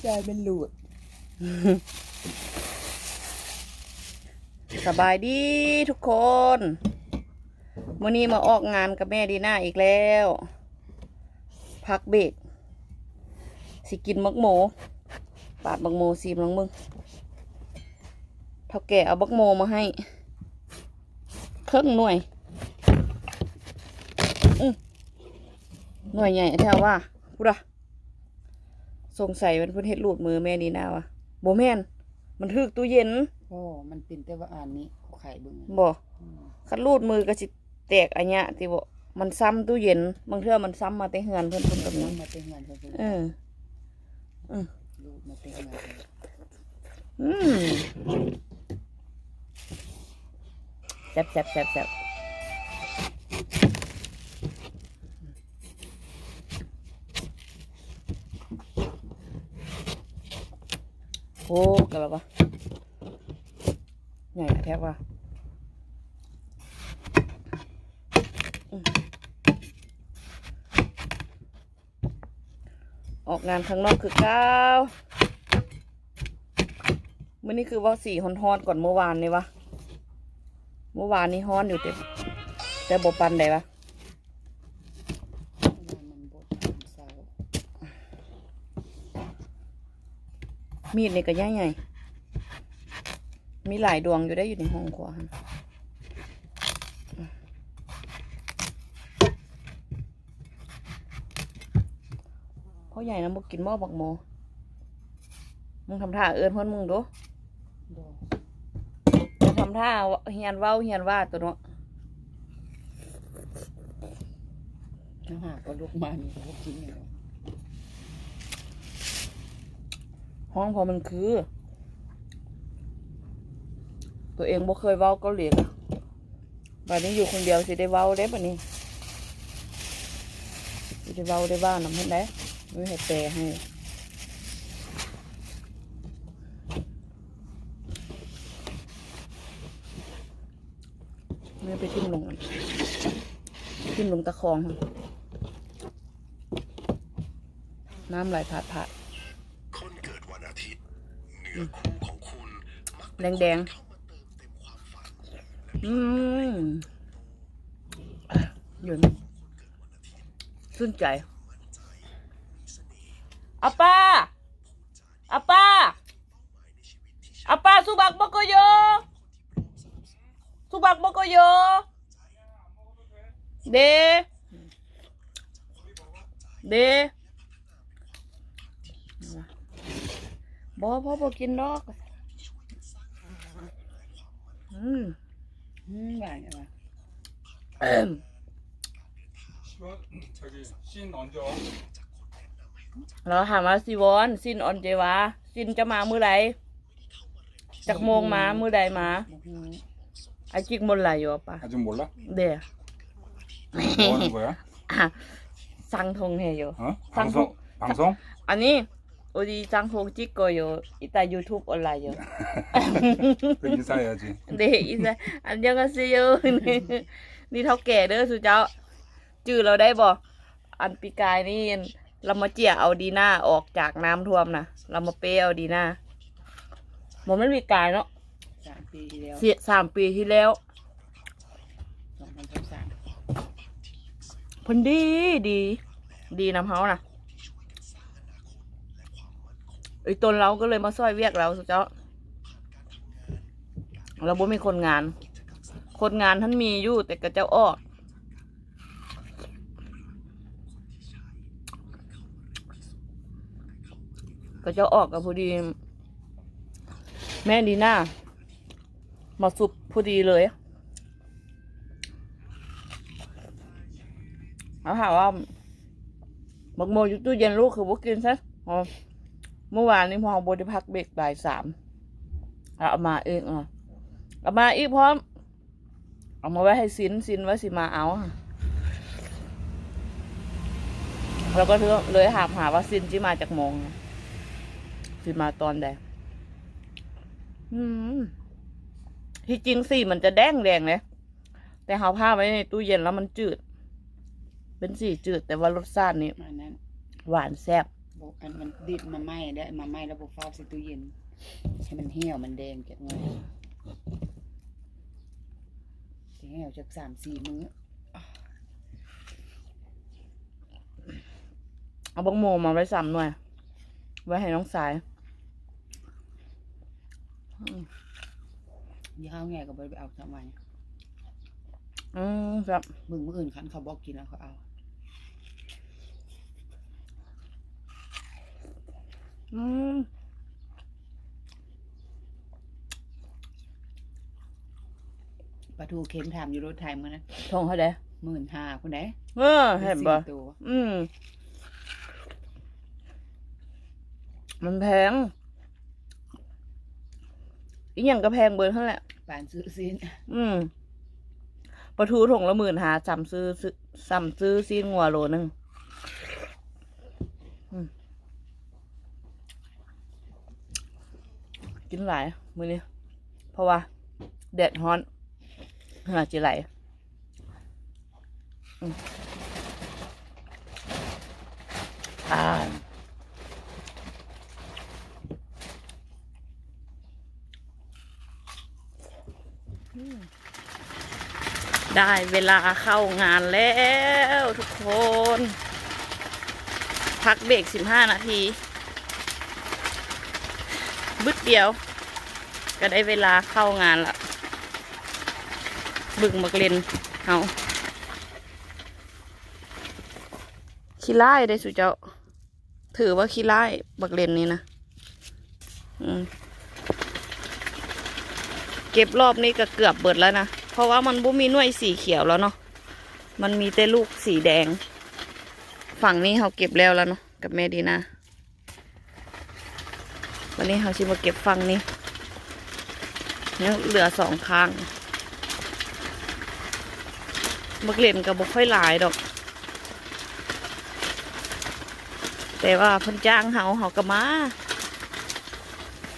ກາຍເປັນຫຼູດ. ສະບາຍດີທຸກຄົນ, ມື້ນີ້ມາອອກງານກັບແມ່ດີນາອີກແລ້ວ. ພັກເບຣກ ຊິກິນໝາກໂມ, ປາດໝາກໂມຊີມລອງເບິ່ງ. ເຖົ້າແກ່ເອົາບັກໂມມາໃຫ້ເຄິ່ງໜ່ວຍ. ອື ໜ່ວຍໃຫຍ່ແທ້ວ່າ. ພຸ້ນນະ, ສົງໄສມັນເພິ່ນເຮັດຫຼູດມືແມ່ດີນາວະ. ບໍ່ແມ່ນ, ມັນຖືກຕູ້ເຢັນ. ໂອ້ ມັນເປັນແຕ່ວ່າອັນນີ້ ເຂົາຂາຍເບິ່ງ. ບໍ່? ອືມ. ຄັນຫຼູດມືກໍຊິແຕກອາຍະຕິບໍ? ມັນຊ້ຳຕູ້ເຢັນ, ບາງເທື່ອມັນຊ້ຳມາແຕ່ເຮືອນເພິ່ນພຸ້ນກໍມີ. ຊ້ຳມາແຕ່ເຮືອນເພິ່ນພຸ້ນ. ເອີ ອືມ. ລູກມາແຕ່ງງານ. ອືມ. ແຊບໆໆໆ. ໂອ້ ກະລະວະ ໃຫຍ່ແທ້ວ່າ. ອືມ. ອອກງານຂ້າງນອກຄືເກົ່າ. ມື້ນີ້ຄືວ່າສີຮ້ອນໆກວ່າມື້ວານນີ້ວະ. ມື້ວານນີ້ຮ້ອນຢູ່ເດ້ ແຕ່ບໍ່ປານໃດວະ. ມີດນີ້ກໍໃຫຍ່ໆ ມີຫຼາຍດວງຢູ່ເດ້ ຢູ່ໃນຫ້ອງຄົວຫັ້ນ. ພໍ່ໃຫຍ່ນະບໍ່ກິນບໍ່ບັກໂມ? ມຶງທຳທ່າເອີ້ນເພິ່ນມຶງດູ. ບໍ່. ທຳທ່າຮຽນເວົ້າຮຽນວ່າຕົວເນາະ. ເຮົາຫາກໍລຸກມານີ້ກໍບໍ່ກິນແລ້ວ. ຮ້ອງເພາະມັນຄື ຕົວເອງບໍ່ເຄີຍເວົ້າເກົາຫຼີກະ. ບາດນີ້ຢູ່ຄົນດຽວຊິໄດ້ເວົ້າເດ້ບາດນີ້ ຊິໄດ້ເວົ້າໄດ້ວ່ານຳເພິ່ນໄດ້ ມີໃຫ້ແປໃຫ້. ແມ່ໄປຖິ້ມລົງ ຖິ້ມລົງຕາຄອງ ນ້ຳໄຫຼພາດໆ. ຄົນເກີດວັນອາທິດ ເນື້ອຄູ່ຂອງຄຸນມັກເປັນຄົນທີ່ເຂົ້າມາເຕີມເຕັມຄວາມຝັນ ແລະ ອືມ ເຢັນ ຊື່ນໃຈ. ອາປ້າ ອາປ້າ ອາປ້າ ສຸບັກບໍ່ກໍໂຍ ສຸບັກບໍ່ກໍໂຍ ເດ ເດ ບໍ່ ພໍ່ບໍ່ກິນດອກ. ອືມ ອືມ ຫວານຫວານ. 너ถามว่า 시원, 신 언제 와? 신 ຈະມາມື້ໃດ? ຈັກໂມງມາ ມື້ໃດມາ? ອືມ 아직 몰라요, 아빠. 아직 몰라? 네. 뭐 하는 거야? 아, 쌍통 해요. 어? 쌍통. 방송? 방송? 아니, 어디 쌍통 찍어요. 이따 유튜브 올라요. 그 인사해야지. 네, 인사. 안녕하세요. ນີ້ເຖົ້າແກ່ເດີ ສູ່ເຈົ້າ ຈື່ລາວໄດ້ບໍ່? ອັນປີກາຍນີ້ ລາວມາເຈຍເອົາດີນາອອກຈາກນ້ຳຖ້ວມນະ ລາວມາເປເອົາດີນາ. ບໍ່ແມ່ນປີກາຍເນາະ ສາມປີທີ່ແລ້ວ ສາມປີທີ່ແລ້ວ ສອງພັນຊາວສາມ ເພິ່ນດີ ດີ ດີນຳເຮົານະ. ອີຕົນລາວກໍເລີຍມາຊ່ອຍວຽກລາວ ເຈົ້າ ລາວບໍ່ມີຄົນງານ ຄົນງານຫັ້ນມີຢູ່ ແຕ່ເຂົາເຈົ້າອອກ ເຂົາເຈົ້າອອກກໍພໍດີ ແມ່ດີນາມາສຸບພໍດີເລີຍ. ເຮົາຖາມວ່າ ບັກໂມຢູ່ຕູ້ເຢັນລູກຄືບໍ່ກິນຊະ? ເອີ ມື້ວານນີ້ພວກເຮົາບໍ່ໄດ້ພັກເບຣກບ່າຍສາມ ເອົາມາອີກ ເອົາມາອີກພ້ອມ ເອົາມາໄວ້ໃຫ້ຊິນ ຊິນວ່າຊິມາເອົາ ແລ້ວກໍເລີຍຖາມຫາວ່າຊິນຊິມາຈັກໂມງ ຊິມາຕອນໃດ. ອືມ ທີ່ຈິງສີມັນຈະແດງໆເດ້ ແຕ່ເຮົາຜ່າໄວ້ໃນຕູ້ເຢັນແລ້ວມັນຈືດ ເປັນສີຈືດ ແຕ່ວ່າລົດຊາດນີ້ ອັນນັ້ນ ຫວານແຊບ. ອັນມັນດິບມາໃໝ່ເດ້ ມາໃໝ່ແລ້ວບໍ່ຟ້າວໃສ່ຕູ້ເຢັນ ໃຫ້ມັນຫ່ຽວ ມັນແດງຈັກໜ່ອຍ ຊິຫ່ຽວຈັກສາມສີ່ມື້. ເອົາບັກໂມມາໄວ້ສາມໜ່ວຍ ໄວ້ໃຫ້ນ້ອງຊາຍ. ອືມ ຢ່າເອົາແງ່ກໍບໍ່ໄດ້ໄປເອົາຊະໄວ້. ອືມ ແຊບ ເບິ່ງມື້ອື່ນ ຄັນເຂົາບອກກິນແລ້ວເຂົາເອົາ. ອືມ ປາທູເຄັມ ຖາມຢູ່ລົດໄຖມື້ນັ້ນ ຖົງເທົ່າໃດ? ໝື່ນຫ້າພຸ້ນເດ້. ເອີ ເຫັນບໍ່? ອືມ ມັນແພງ ອີ່ຫຍັງກໍແພງເບິດຫັ້ນແຫຼະ ປານຊື້ຊີ້ນ. ອືມ ປາທູຖົງລະໝື່ນຫ້າ ສ່ຳຊື້ ສ່ຳຊື້ຊີ້ນງົວໂລໜຶ່ງ. ອືມ ກິນຫຼາຍມື້ນີ້ ເພາະວ່າແດດຮ້ອນ ເຫື່ອຊິໄຫຼ. ອືມ ອ່າ ອືມ ໄດ້ເວລາເຂົ້າງານແລ້ວທຸກຄົນ ພັກເບກສິບຫ້ານາທີ ບຶດດຽວ ກໍໄດ້ເວລາເຂົ້າງານລະ. ເບິ່ງບັກເລັນເຮົາ ຂີ້ຮ້າຍເດ້ສູ່ເຈົ້າ ຖືວ່າຂີ້ຮ້າຍບັກເລັນນີ້ນະ. ອືມ ເກັບລອບນີ້ກໍເກືອບເບິດແລ້ວນະ ເພາະວ່າມັນບໍ່ມີໜ່ວຍສີຂຽວແລ້ວເນາະ ມັນມີແຕ່ລູກສີແດງ. ຝັ່ງນີ້ເຮົາເກັບແລ້ວລະເນາະ ກັບແມ່ດີນາ. ວັນນີ້ເຮົາຊິມາເກັບຝັ່ງນີ້ ຍັງເຫຼືອສອງຂ້າງ. ບັກເລັນກໍບໍ່ຄ່ອຍຫຼາຍດອກ ແຕ່ວ່າເພິ່ນຈ້າງເຮົາ ເຮົາກໍມາ.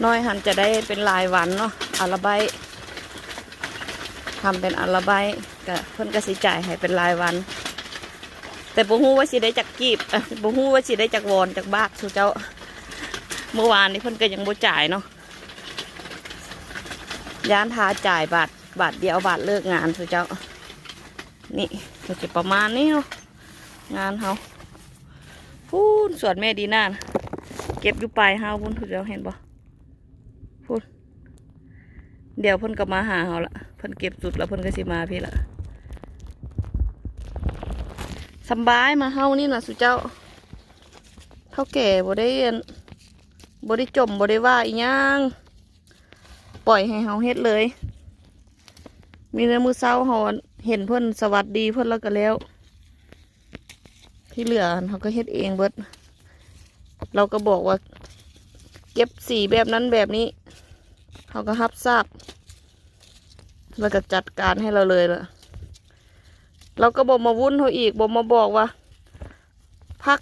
ນ້ອຍຫັ້ນຈະໄດ້ເປັນລາຍວັນເນາະ ອາລະໄບ ທຳເປັນອາລະໄບ ກະເພິ່ນກະຊິຈ່າຍໃຫ້ເປັນລາຍວັນ ແຕ່ບໍ່ຮູ້ວ່າຊິໄດ້ຈັກກີບ ເອີ ບໍ່ຮູ້ວ່າຊິໄດ້ຈັກວອນຈັກບາດສູ່ເຈົ້າ. ມື້ວານນີ້ເພິ່ນກະຍັງບໍ່ຈ່າຍເນາະ ຢ້ານຖ້າຈ່າຍບາດ ບາດດຽວ ບາດເລີກງານສູ່ເຈົ້າ. ນີ້ກະຊິປະມານນີ້ເນາະ ງານເຮົາ. ພຸ້ນສວນແມ່ດີນານະ ເກັບຢູ່ປາຍເຮົາພຸ້ນ ເຈົ້າເຫັນບໍ່? ພຸ້ນ ດຽວເພິ່ນກໍມາຫາເຮົາລະ ເພິ່ນເກັບສຸດລະ ເພິ່ນກໍຊິມາພີ້ລະ. ສຳບາຍມາເຮົານີ້ນະສູ່ເຈົ້າ ເຖົ້າແກ່ບໍ່ໄດ້ ບໍ່ໄດ້ຈົ່ມ ບໍ່ໄດ້ວ່າອີ່ຫຍັງ ປ່ອຍໃຫ້ເຮົາເຮັດເລີຍ. ມີແຕ່ມື້ເຊົ້າເຮົາເຫັນເພິ່ນສະຫວັດດີເພິ່ນແລ້ວກໍແລ້ວ ທີ່ເຫຼືອຫັ້ນເຮົາກໍເຮັດເອງເບິດ. ລາວກໍບອກວ່າເກັບສີແບບນັ້ນແບບນີ້ ເຮົາກໍຮັບຊາບ ແລ້ວກໍຈັດການໃຫ້ລາວເລີຍລະ. ລາວກໍບໍ່ມາວຸ້ນເຮົາອີກ ບໍ່ມາບອກວ່າ ພັກ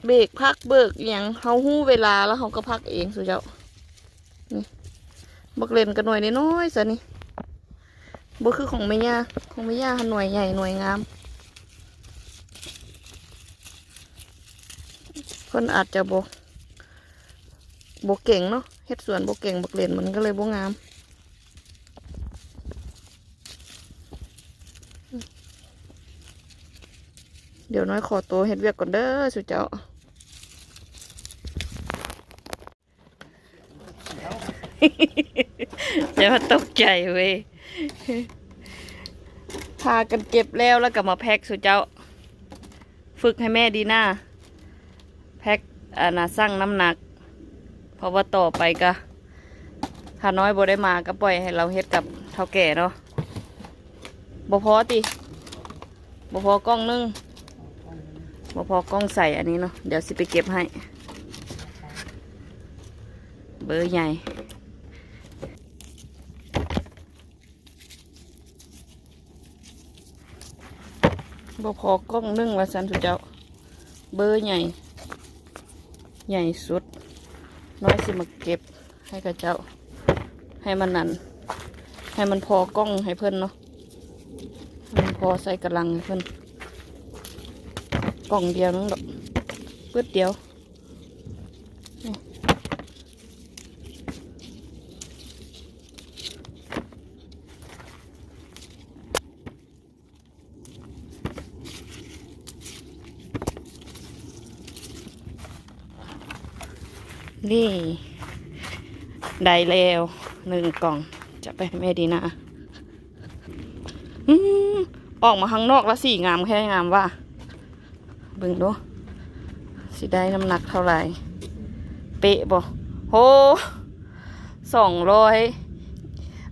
ເບກ ພັກເບີກອີ່ຫຍັງ ເຮົາຮູ້ເວລາແລ້ວເຮົາກໍພັກເອງສູ່ເຈົ້າ. ນີ້ ບັກເລັນກໍໜ່ວຍນ້ອຍໆຊະນີ້ ບໍ່ຄືຂອງແມ່ຍ່າ ຂອງແມ່ຍ່າຫັ້ນໜ່ວຍໃຫຍ່ໜ່ວຍງາມ. ເພິ່ນອາດຈະບໍ່ ບໍ່ເກັ່ງເນາະ ເຮັດສວນບໍ່ເກັ່ງ ບັກເລັນມັນກໍເລີຍບໍ່ງາມ. ດຽວນ້ອຍຂໍໂຕເຮັດວຽກກ່ອນເດີສູ່ເຈົ້າ. ຢ່າມາຕົກໃຈເວີຍ ພາກັນເກັບແລ້ວ ແລ້ວກໍມາແພັກສູ່ເຈົ້າ. ຝຶກໃຫ້ແມ່ດີນາແພັກ ອັນນ່າ ຊັ່ງນ້ຳໜັກ ເພາະວ່າຕໍ່ໄປກະ ຂ້ານ້ອຍບໍ່ໄດ້ມາ ກະປ່ອຍໃຫ້ລາວເຮັດກັບເຖົ້າແກ່ເນາະ. ບໍ່ພໍຕິ? ບໍ່ພໍກ່ອງໜຶ່ງ? ບໍ່ພໍກ່ອງໃສ່ອັນນີ້ເນາະ. ດຽວຊິໄປເກັບໃຫ້ ເບີໃຫຍ່. ບໍ່ພໍກ່ອງໜຶ່ງວ່າຊັ້ນທຸເຈົ້າ. ເບີໃຫຍ່ ໃຫຍ່ສຸດ. ນ້ອຍຊິມາເກັບໃຫ້ເຂົາເຈົ້າ ໃຫ້ມັນນັ້ນ ໃຫ້ມັນພໍກ່ອງໃຫ້ເພິ່ນເນາະ. ໃຫ້ມັນພໍໃສ່ກະລັງໃຫ້ເພິ່ນ. ກ່ອງດຽວໜຶ່ງດອກ ປຶດດຽວ. ນີ້ ໄດ້ແລ້ວໜຶ່ງກ່ອງ ຈະໄປໃຫ້ແມ່ດີນາ. ອືມ ອອກມາຂ້າງນອກລະສີງາມແທ້ງາມວ່າ ເບິ່ງດູ ຊິໄດ້ນ້ຳໜັກເທົ່າໃດ ເປະບໍ່? ໂຫ ສອງຮ້ອຍ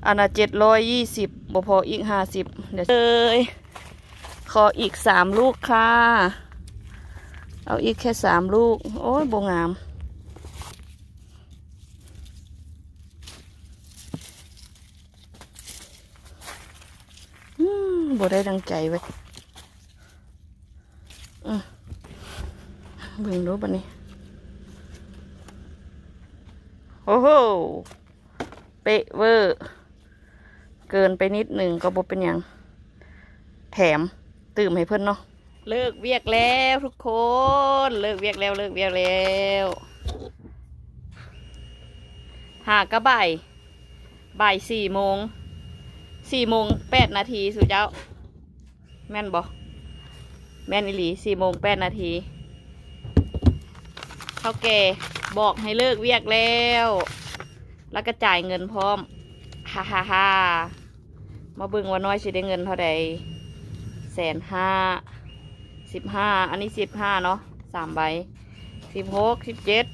ອັນນະ ເຈັດຮ້ອຍຍີ່ສິບ ບໍ່ພໍອີກຫ້າສິບ ດຽວເອີຍ ຂໍອີກສາມລູກຄ່າ ເອົາອີກແຄ່ສາມລູກ ໂອ້ຍ ບໍ່ງາມ. ອືມ ບໍ່ໄດ້ດັ່ງໃຈເວີ້ຍ ອືມ ເບິ່ງດູບັດນີ້ ໂອ້ໂຫ ເປະເວີ້ ເກີນໄປນິດໜຶ່ງກໍບໍ່ເປັນຫຍັງ ແຖມຕື່ມໃຫ້ເພິ່ນເນາະ. ເລີກວຽກແລ້ວທຸກຄົນ ເລີກວຽກແລ້ວ ເລີກວຽກແລ້ວ ຫາກະບ່າຍ ບ່າຍສີ່ໂມງ ສີ່ໂມງແປດນາທີ ສູ່ເຈົ້າ ແມ່ນບໍ່? ແມ່ນອີ່ຫຼີ ສີ່ໂມງແປດນາທີ ເຖົ້າແກ່ບອກໃຫ້ເລີກວຽກແລ້ວ ແລ້ວກະຈ່າຍເງິນພ້ອມ ຮາໆໆ. ມາເບິ່ງວ່ານ້ອຍຊິໄດ້ເງິນເທົ່າໃດ ແສນຫ້າ ສິບຫ້າ ອັນນີ້ສິບຫ້າເນາະ ສາມໃບ ສິບຫົກ ສິບເຈັດ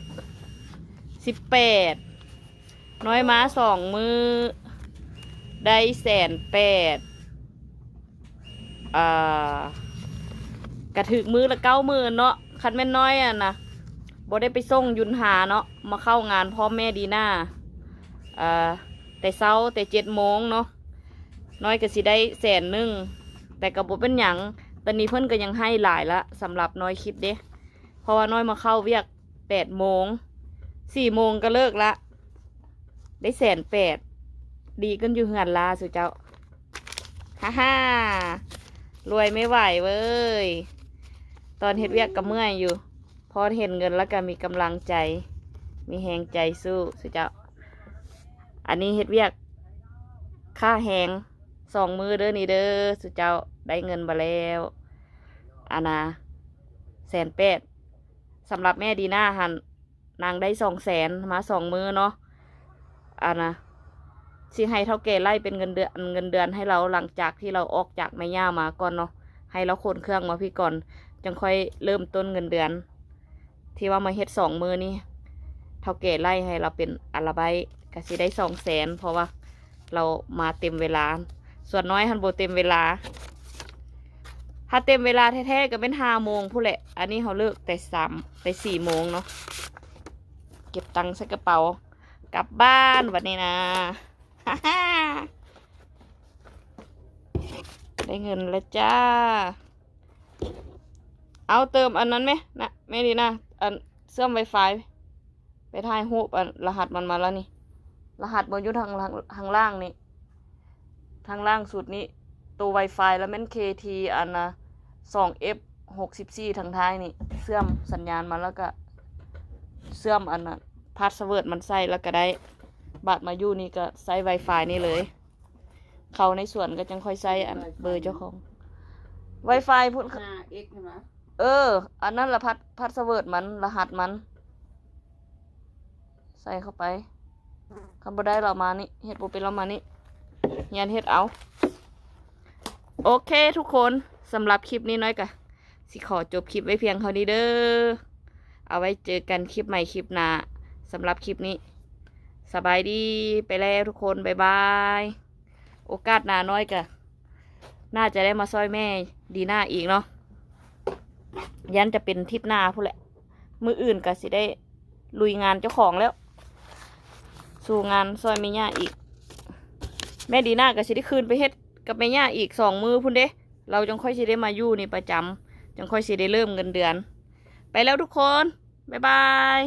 ສິບແປດ ນ້ອຍມາສອງມື້ ໄດ້ແສນແປດ ອ່າ ກະຖືກມື້ລະເກົ້າໝື່ນເນາະ ຄັນແມ່ນນ້ອຍຫັ້ນນະ ບໍ່ໄດ້ໄປສົ່ງຢຸນຫາເນາະ ມາເຂົ້າງານພ້ອມແມ່ດີນາ ເອີ ແຕ່ເຊົ້າແຕ່ເຈັດໂມງເນາະ ນ້ອຍກະຊິໄດ້ແສນໜຶ່ງ ແຕ່ກະບໍ່ເປັນຫຍັງ ຕອນນີ້ເພິ່ນກະຍັງໃຫ້ຫຼາຍລະ ສຳລັບນ້ອຍຄິດເດ້ ເພາະວ່ານ້ອຍມາເຂົ້າວຽກແປດໂມງ ສີ່ໂມງກະເລີກລະ ໄດ້ແສນແປດ ດີຂຶ້ນຢູ່ເຮືອນລາສູ່ເຈົ້າ ຮາໆ ລວຍໄມ່ໄຫວເວີ້ຍ ຕອນເຮັດວຽກກະເມື່ອຍຢູ່ ພໍເຫັນເງິນແລ້ວກະມີກຳລັງໃຈ ມີແຮງໃຈສູ້ສູ່ເຈົ້າ. ອັນນີ້ເຮັດວຽກຄ່າແຮງສອງມື້ເດີນີ້ເດີ ສູ່ເຈົ້າ ໄດ້ເງິນມາແລ້ວ ອັນນະ ແສນແປດ ສຳລັບແມ່ດີນາຫັ້ນ ນາງໄດ້ສອງແສນ ມາສອງມື້ເນາະ ອັນນະ ຊິໃຫ້ເຖົ້າແກ່ໄລ່ເປັນເງິນເດືອນ ເງິນເດືອນໃຫ້ລາວ ຫຼັງຈາກທີ່ລາວອອກຈາກແມ່ຍ່າມາກ່ອນເນາະ ໃຫ້ລາວຂົນເຄື່ອງມາພີ້ກ່ອນ ຈັ່ງຄ່ອຍເລີ່ມຕົ້ນເງິນເດືອນ ທີ່ວ່າມາເຮັດສອງມື້ນີ້ ເຖົ້າແກ່ໄລ່ໃຫ້ລາວເປັນອາລະໄບ ກະຊິໄດ້ສອງແສນ ເພາະວ່າ ລາວມາເຕັມເວລາ ສ່ວນນ້ອຍຫັ້ນບໍ່ເຕັມເວລາ ຖ້າເຕັມເວລາແທ້ໆກະແມ່ນຫ້າໂມງພຸ້ນແຫຼະ ອັນນີ້ເຮົາເລີກແຕ່ສາມ ແຕ່ສີ່ໂມງເນາະ ເກັບຕັງໃສ່ກະເປົາ ກັບບ້ານບັດນີ້ນະ ໄດ້ເງິນແລ້ວຈ້າ ເອົາເຕີມອັນນັ້ນແມ ນະ ແມ່ນີ້ນະ ອັນເຊື່ອມໄວຟາຍ ໄປຖ່າຍຮູບອັນລະຫັດມັນມາລະນີ້ ລະຫັດມັນຢູ່ທາງ ທາງ ທາງລ່າງນີ້ ທາງລ່າງສຸດນີ້ ໂຕໄວຟາຍລະແມ່ນເຄທີອັນນະ ສອງເອັຟຫົກສິບສີ່ທາງທ້າຍນີ້ ເຊື່ອມສັນຍານມາລະກະເຊື່ອມອັນນະ ພາສເວີດມັນໃສ່ລະກະໄດ້ ບາດມາຢູ່ນີ້ກະໃຊ້ໄວຟາຍນີ້ເລີຍ. ເຂົ້າໃນສວນກະຈັ່ງຄ່ອຍໃຊ້ອັນເບີເຈົ້າຂອງ ໄວຟາຍພຸ້ນ ຫ້າເອັກຫັ້ນຫວາ ເອີ ອັນນັ້ນລະພາສ ພາສເວີດມັນ ລະຫັດມັນ ໃສ່ເຂົ້າໄປ ຄັນບໍ່ໄດ້ລາວມານີ້ ເຮັດບໍ່ເປັນລາວມານີ້ ຮຽນເຮັດເອົາ. ໂອເຄທຸກຄົນ ສຳລັບຄລິບນີ້ນ້ອຍກະຊິຂໍຈົບຄລິບໄວ້ພຽງເທົ່ານີ້ເດີ ເອົາໄວ້ເຈີກັນຄລິບໃໝ່ຄລິບໜ້າ ສຳລັບຄລິບນີ້ ສະບາຍດີ ໄປແລ້ວທຸກຄົນ ບາຍບາຍ. ໂອກາດໜ້ານ້ອຍກະໜ້າຈະໄດ້ມາຊ່ອຍແມ່ດີນາອີກເນາະ ຢ້ານຈະເປັນທິດໜ້າພຸ້ນແຫຼະ ມື້ອື່ນກະຊິໄດ້ລຸຍງານເຈົ້າຂອງແລ້ວ ສູ້ງານຊ່ອຍແມ່ຍ່າອີກ ແມ່ດີນາກະຊິໄດ້ຄືນໄປເຮັດກັບແມ່ຍ່າອີກສອງມື້ພຸ້ນເດ້ ລາວຈັ່ງຄ່ອຍຊິໄດ້ມາຢູ່ນີ້ປະຈຳ ຈັ່ງຄ່ອຍຊິໄດ້ເລີ່ມເງິນເດືອນ ໄປແລ້ວທຸກຄົນ ບາຍບາຍ.